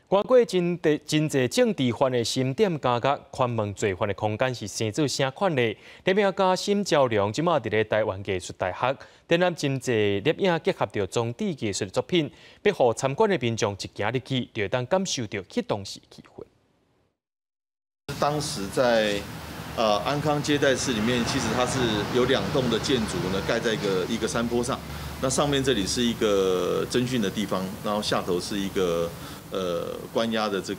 關過真濟真濟政治犯的新店監獄，看門罪犯的空間是生做啥款的？攝影家沈昭良這馬佇咧台灣藝術大學展覽真濟攝影結合著裝置藝術的作品，欲予參觀的民眾一行入去，就會當感受著彼當時氣氛。當時在安康接待室裡面，其實它是有兩棟的建築呢，蓋在一個山坡上。那上面這裡是一個偵訊的地方，然後下頭是一個關押的這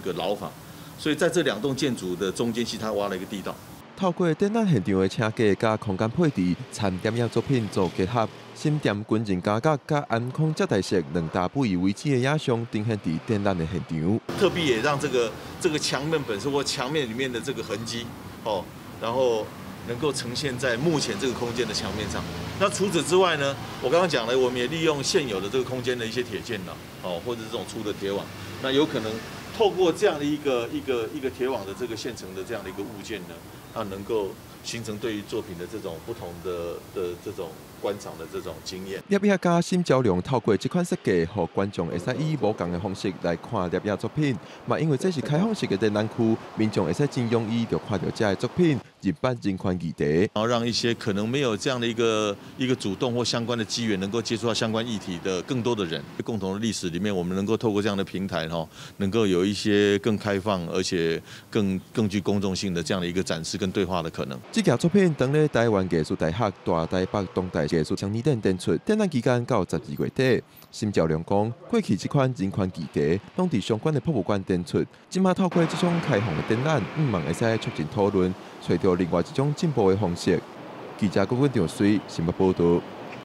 個牢房。所以在這兩棟建築的中間，其實他挖了一個地道。透過展覽現場的車架佮空間配置，參電影作品做結合，新店軍人監獄佮安康接待室兩大不以為止的影像呈現佇展覽的現場。特別也讓這個牆面本身或牆面裡面的這個痕跡，哦，然後能夠呈現在目前這個空間的牆面上。那除此之外呢，我剛剛講了，我們也利用現有的這個空間的一些鐵件呢，哦，或者這種粗的鐵網，那有可能透過這樣的一個鐵網的這個現成的這樣的一個物件呢，它能夠形成對於作品的這種不同的這種觀賞的這種經驗。攝影家沈昭良透過這款設計，予觀眾會使以無仝的方式來看攝影作品。嘛，因為這是開放式的展覽區，民眾會使真容易就看著這个作品，入捌人權議題。然後讓一些可能沒有這樣的一個主動或相關的機緣，能夠接觸到相關議題的更多的人，共同的歷史裡面，我們能夠透過這樣的平台，哈，能夠有一些更開放而且更具公眾性的這樣的一個展示跟對話的可能。這件作品當咧台灣藝術大學大台北當代藝術雙年展展出，展覽期間到12月底。沈昭良講，過去這款人權議題攏佇相關的博物館展出，這馬透過這種開放的展覽，向望會使促進討論，揣著另外一種進步的方式。記者郭文長水新聞報道。